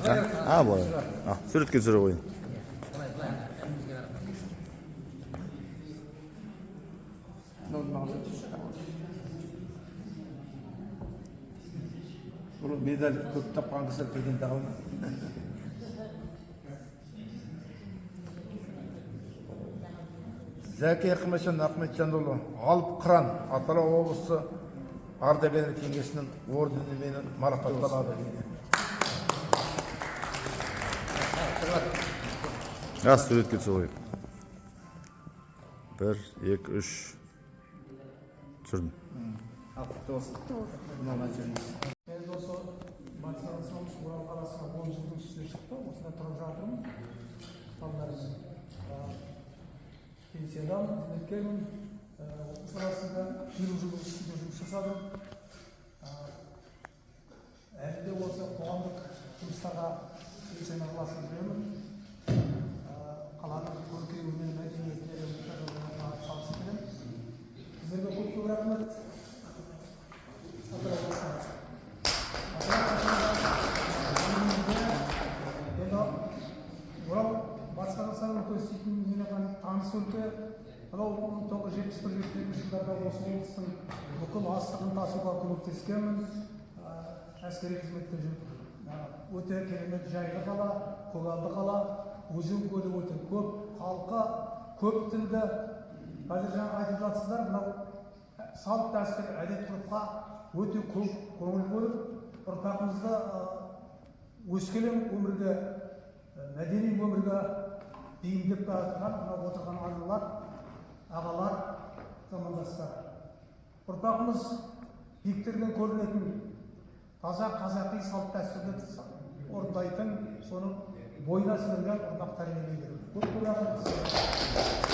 А, былай. А, суретке түсіре қояйын. Бұл медаль көп тапқан кісі президент алмады. Зәки Ахметжан Ахметжанұлы, Алып Қыран, Атырау облысы ардагерлер кеңесінің орденімен марапатталады. А, суретке түсе қояйық. Бір, екі, үш. Түсірдім. Ал, құтты болсын. Мынау жүріңіз. Мен осы Батыс Қазақстан облысы Орал қаласына 10 жылдың үстіне шықты. Осында тұрып жатырмын. Балаларым пенсиядамын, қызметкермін. Оқу саласында 20 жылдың үстінде жұмыс жасадым. Әлі де осы қоғамдық жұмыстарға белсене араласып жүремін. Қаланың көркеюіне, мәдениетіне, әлеуметтік атсалысып келемін. Сіздерге көп көп рахмет. Атырау қаласына. Енді Орал Батыс Қазақстан өлкесі дейтін менің таныс өлке. Мынау 1971-72 жылдарда осы облыстың бүкіл астығын тасуға көмектескенмін. Әскери қызметте жүріп. Өте керемет жайлы қала, көгалды қала, өзен көлі өте көп, халқы көп тілді. Қазір жаңа айтып жатсыздар, мынау салт дәстүр, әдет ғұрыпқа өте көп көңіл бөліп, ұрпағымызды өскелең өмірге, мәдени өмірге бейімдеп бара жатқан мынау отырған аналар, ағалар, замандастар. Ұрпағымыз биіктерден көрінетін таза қазақи салт дәстүрді орындайтын, соның бойына сіңірген ұрпақ тәрбиелей беру. Көп көп рахмет сізге.